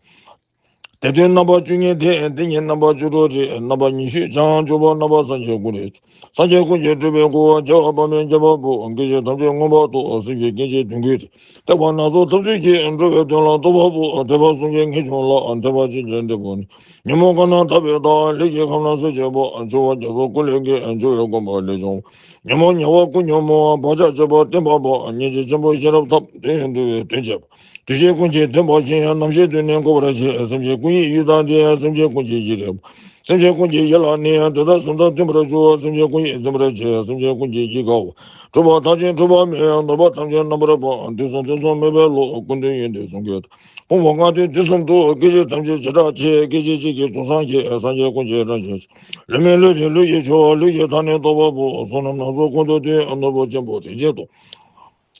དེ་དོན་རྣམ་པ་བཅུ་གཉིས་ལྡན། དེ་ཉིད་རྣམ་པ་བཅུ་དྲུག་རིག་རྣམ་པ་ཉི་ཤུས་འཆང་། བཅུ་པ་རྣམ་པ་སངས་རྒྱས་ཀུན་རིག་མཆོག་སངས་རྒྱས་ཀུན་གྱི་སྤྲུལ་པའི་སྐུ། བྱེ་བ་དཔག་མེད་འགྱེད་པ་པོ། སྐད་ཅིག་ཐམས་ཅད་མངོན་པར་རྟོགས། སེམས་ཀྱི་སྐད་ཅིག་དོན་ཀུན་རིག་ཐེག་པ་སྣ་ཚོགས་ཐབས་ཚུལ་གྱིས། འགྲོ་བའི་དོན་ལ་རྟོགས་པ་པོ། ཐེག་པ་གསུམ་གྱི་ངེས་འབྱུང་ལ། ཐེག་པ་ཆོས་ཀྱི་འབྲས་བུ་ནི། ཉོན་མོངས་ཁམས་རྣམས་དག་པའི་བདག་ལས་ཀྱི་ཁམས་རྣམས་སེལ་བྱེད་པ། འཆི་བ་རྒྱ་མཚོ་ཀུན་ལས་རྒལ། འཆི་བའི་སྒོམ་པ་ལས་བྱུང་བ། ཉོན་མོངས་ཉེ་བ་ཀུན་ཉོན་མོངས། བག་ཆགས་བཅས་པ་བརྟན་པ་པ། སྙིང་རྗེ་ཆེན་པོ་ཤེས་རབ་ཐབས། དོན་ཡོད་འགྲོ་བའི་དོན་བྱེད་པ། འདུ་ཤེས་ཀུན་གྱི་འདུན་པ་ཞིང་། རྣམ་ཤེས་དོན་ནི་འགུགས་པར་བྱེད། སེམས་ཅན་ཀུན་ཡིད་ཡུལ་དང་ལྡན། སེམས་ཅན་ཀུན་གྱི་ཡིད་རིག་པ། སེམས་ཅན་ཀུན་གྱི་ཡིད་ལ་གནས། དོན་དམ་གསུམ་དང་མཐུན་པར་འཇུག་སེམས་ཅན་ཀུན་ཡིད་འཛིན་པར་བྱེད། སེམས་ཅན་ཀུན་གྱི་ཡིད་དགའ་བ། གྲུབ་པ་ཐམས་ཅད་གྲུབ་པ་མེད། ནོར་བ་ཐམས་ཅད་རྣམ་པར་སྤངས། དུས་གསུམ་དུས་གསུམ་མེད་པའི་བློ། ཀུན་དོན་ཡོན་ཏན་གསུམ་གྱི་ཐབས། ཕུང་པོ་ལྔ་དོན་དུས་གསུམ་དུ། སྐད་ཅིག་ཐམས་ཅད་བྱེ་བྲག་ཕྱེད། སྐད་ཅིག་གཅིག་གིས་རྫོགས་སངས་རྒྱས། སངས་རྒྱས་ཀུན་གྱི་རང་བཞིན་ཆེ། ལུས་མེད་ལུས་ཏེ་ལུས་ཀྱི་མཆོག་ལུས་ཀྱི་མཐའ་ནི་རྟོགས་པ་པོ། བསོད་ནམས་སྣ་ཚོགས་ཀུན་ཏུ་ལྡན། ནོར་བུ་ཆེན་པོ་རིན་ཆེན་ཏོག་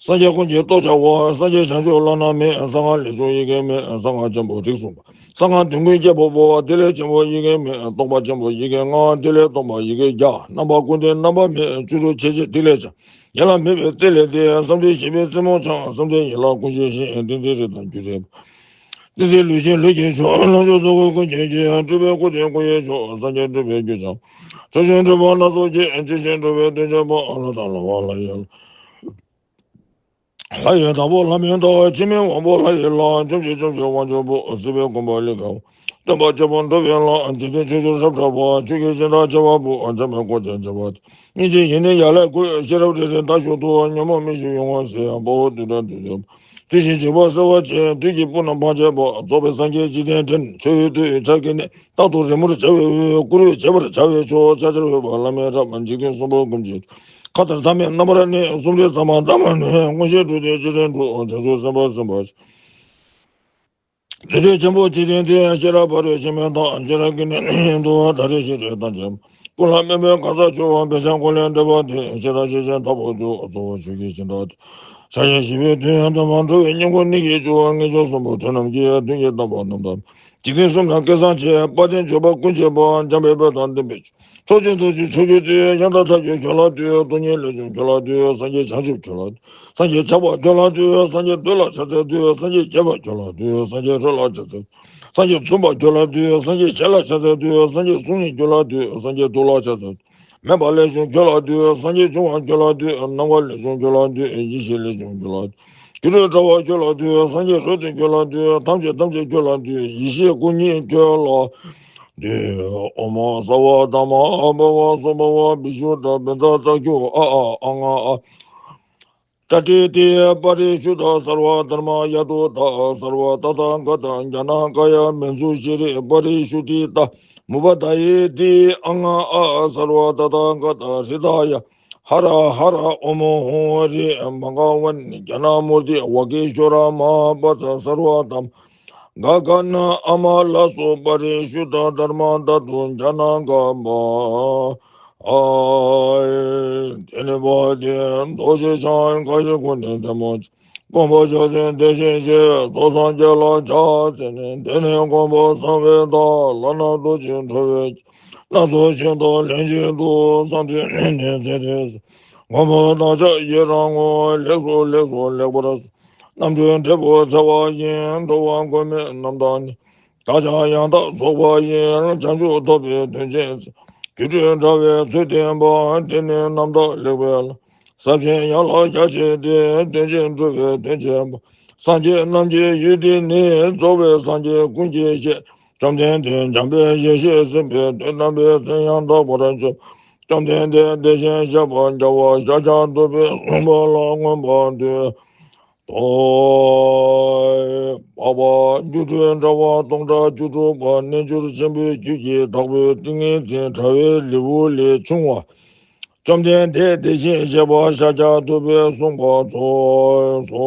སངས་རྒྱས་ཀུན་གྱི་ཏོག་ཆར་བ། སངས་རྒྱས་བྱང་ཆུབ་བླ་ན་མེད། གསང་སྔགས་ལས་བྱུང་ཡི་གེ་མེད། གསང་སྔགས་ཆེན་པོ་རིགས་གསུམ་པ། གསང་སྔགས་དོན་ཀུན་སྐྱེད་པ་པོ། ཐིག་ལེ་ཆེན་པོ་ཡི་གེ་མེད། རྟོག་པ་ཆེན་པོ་ཡི་གེ་ལྔ། ཐིག་ལེ་སྟོང་པ་ཡི་གེ་བརྒྱ། རྣམ་པ་ཀུན་ལྡན་རྣམ་པ་མེད། བཅུ་དྲུག་ཕྱེད་ཕྱེད་ཐིག་ལེ་འཆང་། ཡན་ལག་མེད་པའི་རྩེ་ལས་འདས། བསམ་གཏན་བཞི་པའི་རྩེ་མོ་འཆང་། བསམ་གཏན་ཡན་ལག་ཀུན་གྱི་ཞིང་། ཏིང་འཛིན་རིགས་དང་རྒྱུ་འབྲས་བུ། ཏིང་འཛིན་ལུས་ཅན་ལུས་ཀྱི་མཆོག་ལྷ་མཆོག་སྲས་ཀུན་ཀུན་གྱི་རྒྱལ། སྤྲུལ་པའི་སྐུ་ལྡན་སྐུ་ཡི་མཆོག་སངས་རྒྱས་སྤྲུལ་པའི་རྒྱུད་འཆང་། ཕྱོགས་བཅུའི་སྤྲུལ་པ་སྣ་ཚོགས་ཀྱི། ཇི་བཞིན་འགྲོ་བའི་དོན་བྱེད་པ། ལྷ་དང་ལྷ་བ་ལྷ་ཡི་ལྷ། ལྷ་ཡི་བདག་པོ་ལྷ་མིན་བདག་འཆི་མེད་དབང་པོ་ལྷ་ཡི་ལྷ། ཁྱབ་བྱེད་ཁྱབ་བྱེད་དབང་ཕྱུག་པོ། སྲིད་པའི་གོམ་པ་ལས་འགལ་བ། སྟོན་པ་སྐྱེས་བུ་འགྲོ་བའི་ལྷ། འཇིག་རྟེན་ཆོས་སྐྱོང་ཧྲཱིཿ་ཕྲ་བ། ཆོས་ཀྱི་སྦྱིན་བདག་བྱེ་བ་པོ། འཇམ་དཔལ་སྐུ་ཅན་བྱེ་བ་ཏོག་སྙིང་རྗེ་ཡེ་ནས་ཡར་ལས་བསྐུལ། ཤེས་རབ་རིག་འཛིན་མཐའ་གཞུག་ཏུ། ཉོན་མོངས་མིག་ཤེས་ཡོངས་བསལ། དཔའ་བོ་བདུད་དགྲ་འདུལ་མཛད་པ། བདུད་བཞི་འཇིགས་པ་སེལ་བར་བྱེད། བདུད་ཀྱི་དཔུང་རྣམས་ཕམ་བྱེད་པ། རྫོགས་པའི་སངས་རྒྱས་འཇིག་རྟེན་མགྲིན། མཆོད་འོས་བསྟོད་འོས་ཕྱག་གི་གནས། རྟག་ཏུ་རི་མོར་བྱ་བའི་དབུས། བཀུར་འོས་བྱེད་པར་བྱ་བའི་མཆོག་ཕྱག་བྱར་འོས་པ་བླ་མའི་རབ། འཇིག་རྟེན་གསུམ་པོ་ཀུན་གྱི་མཁའ་ལྟར་མཐའ་མེད་རྣམ་པར་གནས། གསུམ་རིག་ཟ་མ་ཏྲ་མ་ནས། མངོན་ཤེས་སྤྲུལ་ཏེ་ཅི་རིགས་འགྲུབ། བྱང་ཆུབ་སེམས་དཔའ་སེམས་དཔའ་ཆེ། བརྩོན་འགྲུས་ཆེན་པོ་འཇིག་རྟེན་མཐའ། ཤེས་རབ་ཕ་རོལ་ཕྱིན་མའི་མཐའ། ཤེས་རབ་ཀྱི་གནས་ནི་ཡོན་ཏན་ད་རེས་ཤེས་རབ་དང་ལྡན། ཀུན་ལ་དམན་པའི་གང་ཟག་ཆུང་བ། འབད་ཅིང་ཁོ་ལས་འདས་པ་དེ། ཤེས་རབ་ཤེས་བཞིན་དག་པར་འགྱུར། གཙོ་བོ་ཆོས་ཀྱི་སྦྱིན་བདག་སྟེ། ཕྱག་བཞི་ཞི་བའི་དོན་ཡང་དམ་པ། འགྲོ་བའི་སྙིང་པོ་ནི་གྱི་རྒྱུ། ངེས་འབྱུང་གསུམ་པོ་དོན་རྣམས་ཀྱི། དོན་གྱི་དམ་པ་རྣམ་དག་འཇིག་རྟེན་གསུམ་ན་སྐལ་བཟང་ཆེ། དཔལ་ལྡན་མཆོད་པ་ཀུན་བྱེད་པ། འཇམ་དཔལ་དཔལ་དང་ལྡན་པའི་མཆོག་ཆོས་ཀྱི་ཐུགས་རྗེ་ཆོས་ཀྱི་མཐུ། ཡང་དག་ཐབས་ཀྱི་ཁྱོད་ལ་འདུད། སྟོང་ཉིད་ལས་བྱུང་ཁྱོད་ལ་འདུད། སངས་རྒྱས་བྱང་ཆུབ་ཁྱོད་ལ། སངས་རྒྱས་ཆགས་པ་ཁྱོད་ལ་འདུད། སངས་རྒྱས་འདོད་ལ་ཕྱག་འཚལ་འདུད། སངས་རྒྱས་དགྱེས་པ་ཁྱོད་ལ་འདུད། སངས་རྒྱས་ལྷོད་ལ་ཕྱག་འཚལ། སངས་རྒྱས་འཛུམ་པ་ཁྱོད་ལ་འདུད། སངས་རྒྱས་ཞལ་ལ་ཕྱག་འཚལ་འདུད། སངས་རྒྱས་གཟུགས་བརྙན་ཁྱོད་ལ་འདུད། སངས་རྒྱས་ཐུགས་ལ་ཕྱག་འཚལ། མེད་པ་ལས་བྱུང་ཁྱོད་ལ་འདུད། སངས་རྒྱས་འབྱུང་བ་ཁྱོད་ལ་འདུད། སྣང་བ་ལས་བྱུང་ཁྱོད་ལ་འདུད། ཡེ་ཤེས་ལས་བྱུང་ཁྱོད་ལ་འདུད། སྒྱུ་འཕྲུལ་དྲ་བ་ཁྱོད་ལ་འདུད། སངས་རྒྱས་རོལ་སྟོན་ཁྱོད་ལ་འདུད། ཐམས་ཅད་ཐམས་ཅད་ཁྱོད་ལ་འདུད། ཡེ་ཤེས་སྐུ་བརྙན་ཁྱོད་ལ་འདུད། ཨོཾ་སརྦ་དྷརྨ་བྷ་བ་སྭ་བྷཱ་ཝ་བི་ཤུདྡྷ་བཛྲ་ཛ་ཀྱུ་ཨ་ཨ་ཨ་ང་ཨ། ཏྲ་ཏྲི་ཏི་པ་རི་ཤུདྡྷ་སརྦ་དྷརྨ་ཡ་དུ་ད་སརྦ་ཏ་ཐཱ་ག་ཏ་ཛྙཱ་ན་ཀཱ་ཡ་མཉྫུ་ཤྲཱི་པ་རི་ཤུདྡྷི་ཏ་མུ་པ་དཱ་ཡེ་ཏི་ཨ་ང་ཨ། སརྦ་ཏ་ཐཱ་ག་ཏ་ཧྲི་ད་ཡ་ཧ་ར་ཧ་ར་ཨོཾ་ཧོ་ཧྲཱིཿ་བྷ་ག་ཝཱ་ཎི་ཛྙཱ་ན་མུརྟི་ཝ་གི་ཤྭ་ར་མ་པ་ཙ་སརྦ་དྷརྨ་ག་ག་ན་ཨ་མ་ལ་སོ་པ་རི་ཤུདྡྷ་དྷརྨ་དྷཱ་ཏུ་ཛྙཱ་ན་གམ་པ། ཨའི། དེ་ནས་བ་དན་རྡོ་རྗེ་འཆང་གང་ཞིག་ཁོ་ནས་ཐལ་མོ་སྦྱར། དགོངས་པ་ཕྱག་འཚལ་དེ་བཞིན་གཤེགས། རྫོགས་སངས་རྒྱས་ལ་ཕྱག་འཚལ་ནས། དེ་ནས་དགོངས་པ་གསང་བའི་བདག་བླ་ན་རྡོ་རྗེ་ཁྲོ་བོའི་སྣ་ཚོགས་ཞིང་དུ་ལན་གཅིག་ཏུ་གསང་བསྟོད་ནས་ཚེ་འདས་སོ། མགོན་པོ་བདག་ཅག་ཡི་རང་ངོ་། ལེགས་སོ་ལེགས་སོ་ལེགས་པར་གསོལ། རྣམ་གྲོལ་འབྲས་བུ་སྩལ་བ་ཡིན། འགྲོ་བ་མགོན་མེད་རྣམས་དང་ནི། བདག་ཅག་ཡང་དག་རྫོགས་པ་ཡིན། བྱང་ཆུབ་ཐོབ་པའི་དོན་ཆེན་མཛད། སྒྱུ་འཕྲུལ་དྲ་བའི་ཚུལ་བསྟན་པ། འདི་ནི་རྣམ་དག་ལེགས་པའི་ལམ། ཟབ་ཅིང་ཡངས་ལ་རྒྱ་ཆེ་སྟེ། དོན་ཆེན་སྒྲུབ་པའི་དོན་ཆེན་པོ། སངས་རྒྱས་རྣམས་ཀྱི་ཡུལ་འདི་ནི། རྫོགས་པའི་སངས་རྒྱས་ཀུན་གྱི་གཤེགས། བཅོམ་ལྡན་འདས་འཇམ་དཔལ་ཡེ་ཤེས་སེམས་དཔའི་མདོས། བསྣམས་པའི་མཚན་ཡང་དག་པར་བརྗོད། བཅོམ་ལྡན་འདས་དེ་བཞིན་གཤེགས་པ་རྒྱལ་བ་ཤཱཀྱ་ཐུབ་པས་གསུངས་པ་ལ་མངོན་པར་བསྟོད་དོ། འཕགས་པ་སྒྱུ་འཕྲུལ་དྲ་བ་སྟོང་ཕྲག་བཅུ་དྲུག་པ། རྣལ་འབྱོར་ཆེན་པོའི་རྒྱུད་ཀྱི་བདག་པོའི་ཏིང་ངེ་འཛིན་དྲ་བའི་ལེའུ་ལས་བྱུང་བ། བཅོམ་ལྡན་འདས་དེ་བཞིན་གཤེགས་པ་ཤཱཀྱ་ཐུབ་པས་གསུངས་པ་ཚོལ་སོ།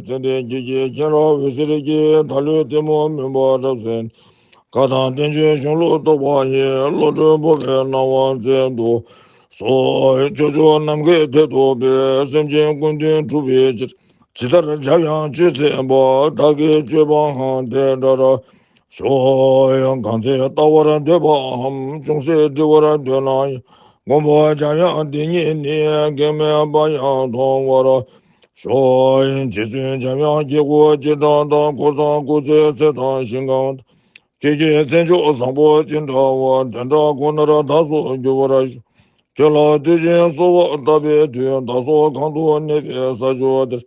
ཙནྡན་གྱི་རྒྱལ་མཁྱེན་རབ་འོད་ཟེར་གྱིས། ད་ལོའི་ལྟད་མོ་མུན་པ་རབ་བསལ། བཀའ་དང་བསྟན་བཅོས་གཞུང་ལུགས་རྟོགས་པ་ཡི། བློ་གྲོས་སྤོབས་པའི་སྣང་བ་མཛད་དུ་གསོལ། ཕྱོགས་བཅུ་ནམ་མཁའི་མཐས་གཏུགས་པའི། སེམས་ཅན་ཀུན་དོན་སྒྲུབ་པའི་ཕྱིར། ཇི་ལྟར་བྱ་ཡང་བཅོས་མཛད་པ། བདག་གིས་བཅོས་པའང་དེ་འདྲར་ཤོག། གང་ཚེ་བལྟ་བར་འདོད་པའམ། ཅུང་ཟད་འདྲི་བར་འདོད་ན་ཡང་། མགོན་པོ་འཇམ་དབྱངས་དེ་ཉིད་ནི། གེགས་མེད་པ་ཡང་མཐོང་བར་ཤོག། རྗེ་བཙུན་འཇམ་དབྱངས་ཀྱི་སྐུ་སྤྱན་དྲངས་དང་། འཁོར་དང་སྐུ་ཚེའི་ཚད་དང་ཞིང་ཁམས་དང་། ཁྱེད་ཀྱི་མཚན་མཆོག་བཟང་པོ་ཅི་འདྲ་བ། དེ་འདྲ་ཁོ་ནར་བདག་སོགས་འགྱུར་བར་ཤོག། ཁྱོད་ལ་བསྟོད་ཅིང་གསོལ་བ་བཏབ་པའི་མཐུས། བདག་སོགས་གང་དུ་གནས་པའི་ས་ཕྱོགས་དེར།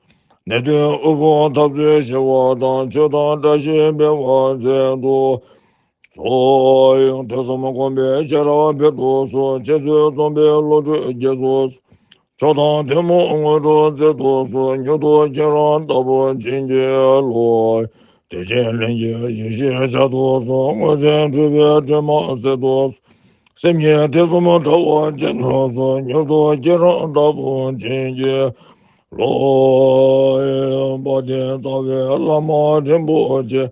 ནད་གདོན་དབུལ་ཕོངས་འཐབ་རྩོད་ཞི་བ་དང་། ཆོས་དང་བཀྲ་ཤིས་འཕེལ་བར་མཛད་དུ་གསོལ། ཐོས་བསམ་སྒོམ་པའི་ཤེས་རབ་འཕེལ་དུ་གསོལ། འཆད་རྩོད་རྩོམ་པའི་བློ་གྲོས་རྒྱས་སུ་གསོལ། མཆོག་དང་ཐུན་མོང་དངོས་གྲུབ་སྩལ་དུ་གསོལ། མྱུར་དུ་ཁྱེད་རང་ལྟ་བུ་བྱིན་གྱིས་རློབས། བདེ་ཆེན་ལྷན་སྐྱེས་ཡེ་ཤེས་འཆར་དུ་གསོལ། མངོན་གསལ་འགྲུབ་པའི་སྒྲོན་མ་སྩལ་དུ་གསོལ། སེམས་ཉིད་ཐེ་ཚོམ་དྲ་བ་ཅན་དུ་གསོལ། མྱུར་དུ་ཁྱེད་རང་ལྟ་བུ་བྱིན་གྱིས་རློབས། དཔལ་ལྡན་རྩ་བའི་བླ་མ་རིན་པོ་ཆེ།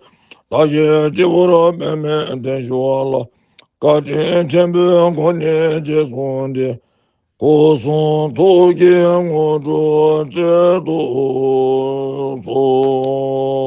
བདག་གིས་སྤྱི་བོར་པདྨས་གཏད་ཞུ་བ་ལ། བཀའ་དྲིན་ཆེན་པོས་གོ་ནས་རྗེས་བཟུང་སྟེ། སྐུ་གསུང་ཐུགས་ཀྱི་དངོས་གྲུབ་སྩལ་དུ་གསོལ།